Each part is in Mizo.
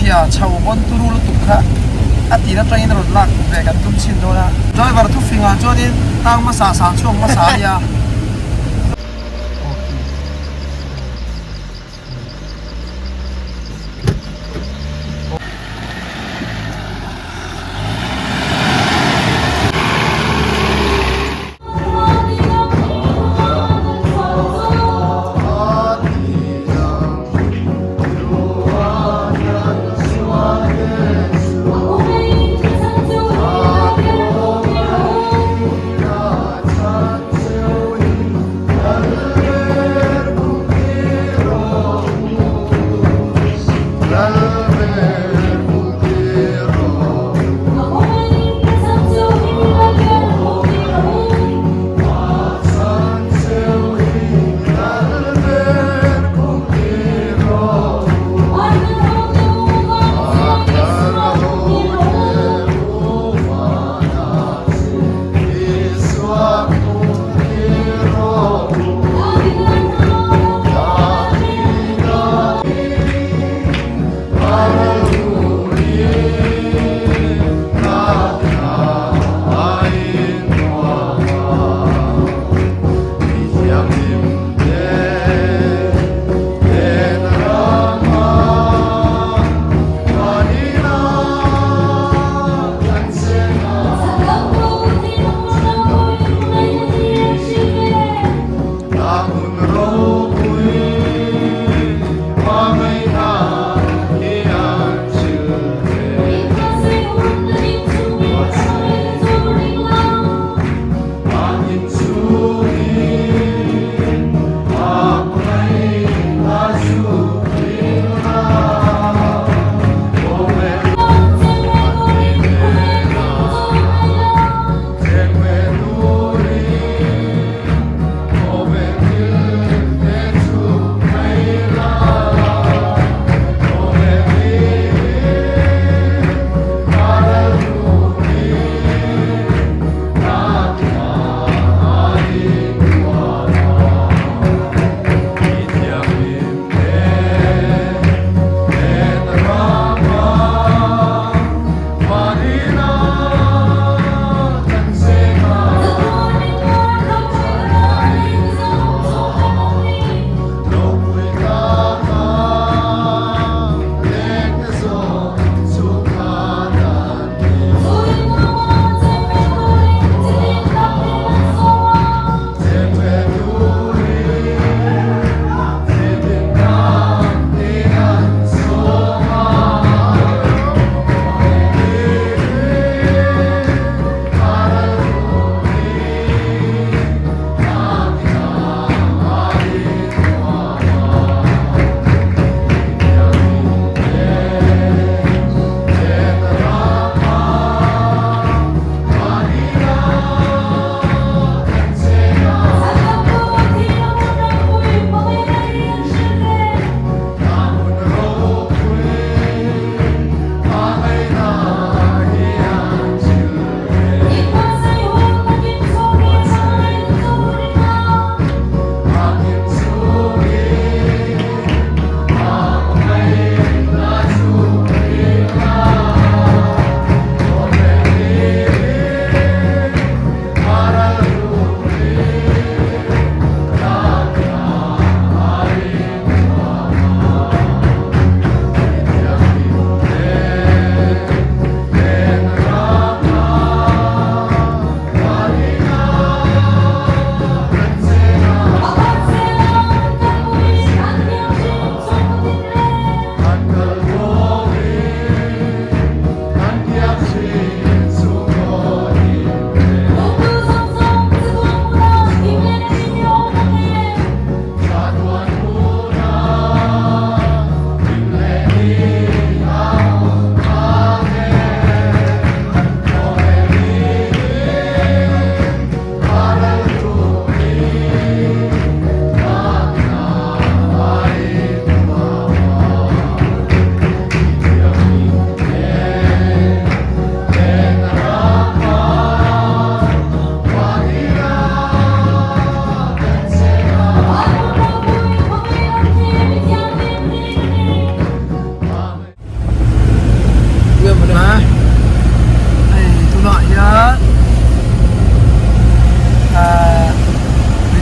chhia chho pawn turu lutuk kha a tir atangin rawn lak ve kan tum chhin dawn a. Driver thufingah chuanin tang hmasa sang chhuak hmasa a nia.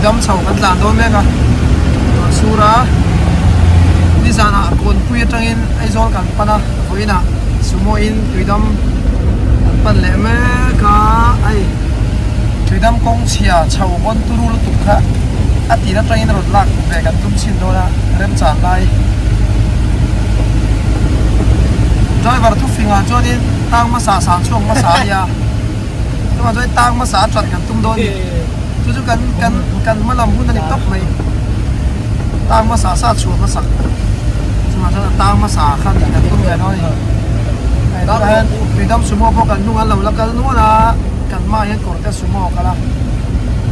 Tuidam chho kan tlan dawn mek a, rawn sur a, nizanah Kawnpui atangin Aizawl kan pan a, vawiinah Sumo in Tuidam kan pan leh mek a, hei Tuidam kawng chhia chho vawn turu lutuk kha a tir atangin rawn lak ve kan tum chhin dawn a, remchan lai. Driver thufingah chuanin tang hmasa sang chhuak hmasa a nia. Chuvang chuan tang hmasa a ṭan kan tum dawn ni. Chu chu kan kan kan hma lam hun a ni tawp mai. Tang hmasa sa chhuah hmasak. Chuvang chuan a tang hmasa kha nih kan tum ve dawn a ni. Hei tunah hian Tuidam Sumo pawh kan hnung an lo la kal nual a, kan hmaah hian Kawrte Sumo a kal a.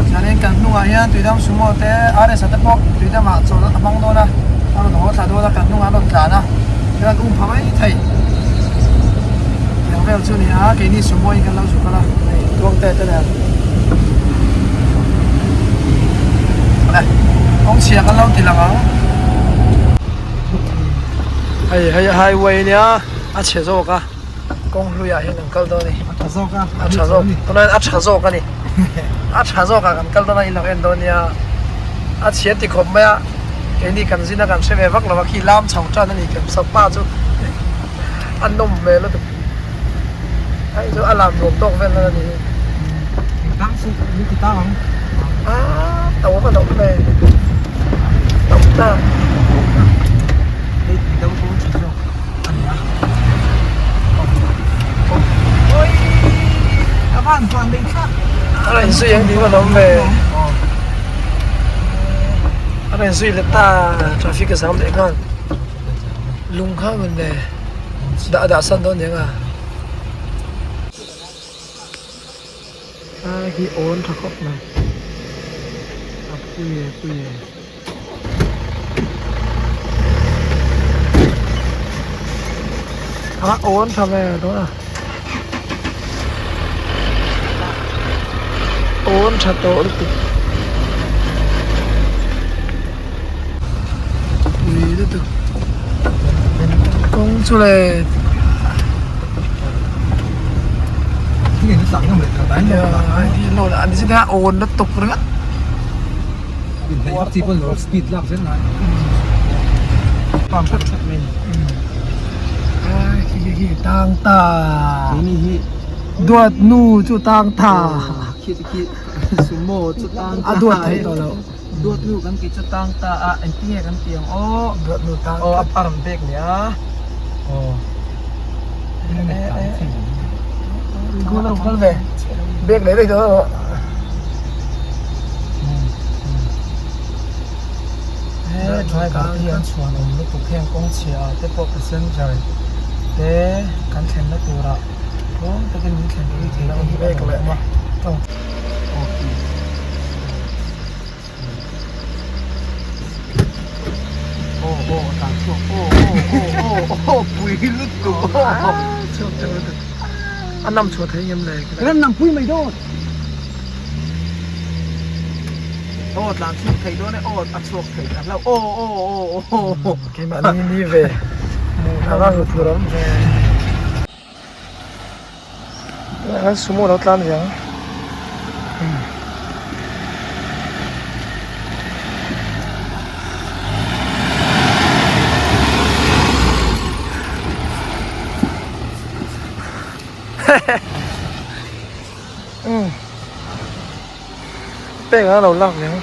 Chuanin kan hnungah hian Tuidam Sumo te RS-a te pawh Tuidamah chawlh a hmang dawn a, a rawn haw thla dawn a, kan hnungah an rawn tlan a, chuan um pha mai thei. Tiang vel chu a ni a, keini sumo in kan lo zuk a la, hei Tuangte te nen. Awle, kawng chhia kan lo ti lang ang. Hei hei highway a nia, a chhe zawk a, kawng hluiah hian kan kal dawn a ni. A tha zawk a. A tha zawk, tunah hian a tha zawk a ni. A tha zawk ah kan kal dawn a, in lo en dawn nia. A chhia ti khawp mai a, keini kan zin a kan hre ve vak lo a, khi lam chho tan a ni kemsap pa chu. A nawm hmel lutuk hei chu a lam nuam tawk vel na ani hi tang chu min ti tang ang a to va loh hmel to ta hei tui deuh pawh tha zawk a ni a oi a van van lei thlak a rawn zui ang tih pawh a awm ve a rawn zui leh ta traffic a zam leh nghal. Lung kha ngun le dah dah san dawn eng a. A hi awn tha khawp mai. A pui e pui e. A awn tha ve dawn a. Awn tha tawh lutuk. Pui lutuk. Kawng chu le. Awn lutuk ringawt. Tang ta duat nu chu tang ta a duat thei tawh lo duat nu kan tih chu tang ta a engtin nge kan tih ang aw duat nu tang aw a rawn bek leh a aw kal ve bek leh daih tawh He driver te hi an chhuan awm lutuk heng kawng chhia ah te pawh passenger te kan thlenna turah tluang takin min thlen pui thei te hi a lawm awm a. Aw aw a tlan chhuak aw aw aw aw pui lutuk aw chhuak teuh lutuk a nam chhuah thei ngem le kan nam pui mai dawn. Aw tlan chhuak thei dawn e aw a chhuak thei a hlauh aw aw aw aw keimah ni ni ve hmuh a hmu thur awm ve an sumo lo tlan ve ang Umm pek a lo lak leh ang.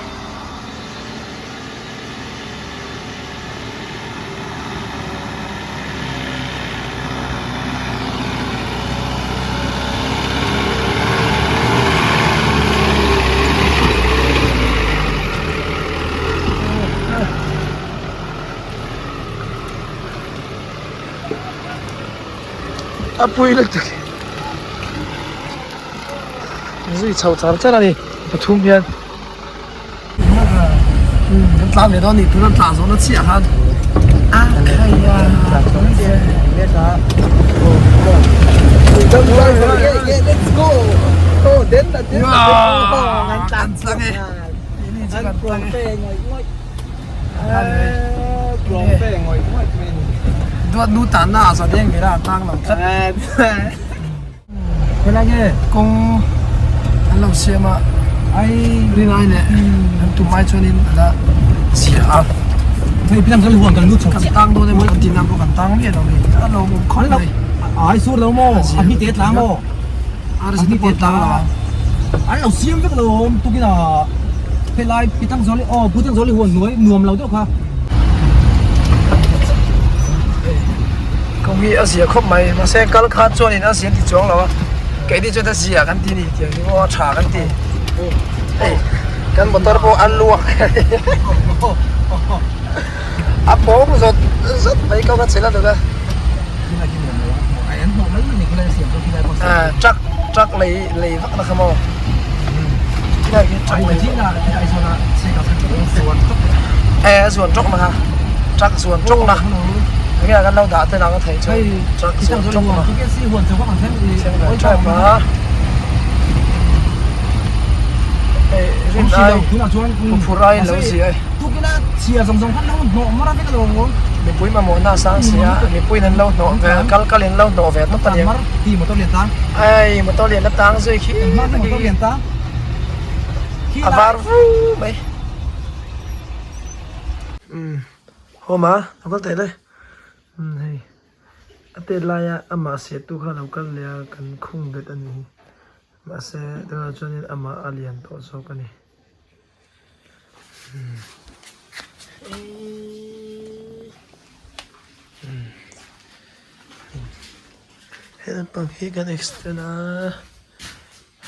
A pui lutuk zui chho char char a ni pathum hian kan tlan ve dawn a ni tuna tlan zawhna chiah khan a khai a Duat nu tan na ah zawt eng ber a tang lo tlat. Kawng an lo siam a. Rin ai leh kan tum ai chuanin a la zia a. Kan tang dawn emaw kan tih nan pawh kan tang miah lo hei a lawmawm khawp mai. Ai sur lo maw a hmi te tlang maw a hmi te tlang lo an lo siam vek lo awm tukin a helai pitang zawli aw putang zawli huan hnuai nuam lo deuh kha. Kawng hi a zia khawp mai mahse kal khan chuanin a zia an ti chuang lo a keini chuan a zia kan ti a ni tiang hi maw a tha kan ti hei kan motor pawh a luak a pawng zawt zawt mai kawng a chhel a tuk a truck truck lei lei vak na kha maw khilai khi truck lei e a zuan tawk na kha truck zuan tawk na enge kan lo dah te nang a theih chuan truck zuan tawk na thleng ve tep a hei rin ai phur ai lo zia e mipui mamawhna a sang si a mipuiin an lo hnawh ve kal kalin an lo hnawh ve tawp a ni hei motor lian a tang zui khi a var vu mai umm home a lo kal teh le umm hei a tet laia amah sehtu kha lo kal leh a kan khung bet a ni mahse tunah chuanin amah a lian tawh zawk a ni. He lampang hi kan extend a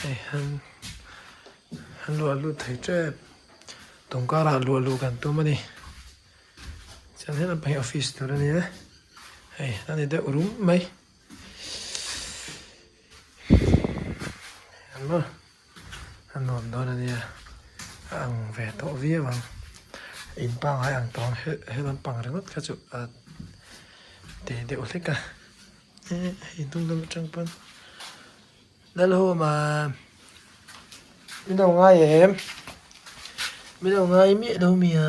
hei han han luah lut thei tep tawngkarah luah luh kan tum a ni chuan he lampang hi office tur a ni a hei a ni deuh rum mai A nuam dawn a nia a ang ve tawh viau ang in pangngai ang tawh ang he lampang ringawt kha chu a teh deuh hlek a eh hei hnung lam atang pawn Lalhawma min lo ngai em min lo ngai miah lo mi a.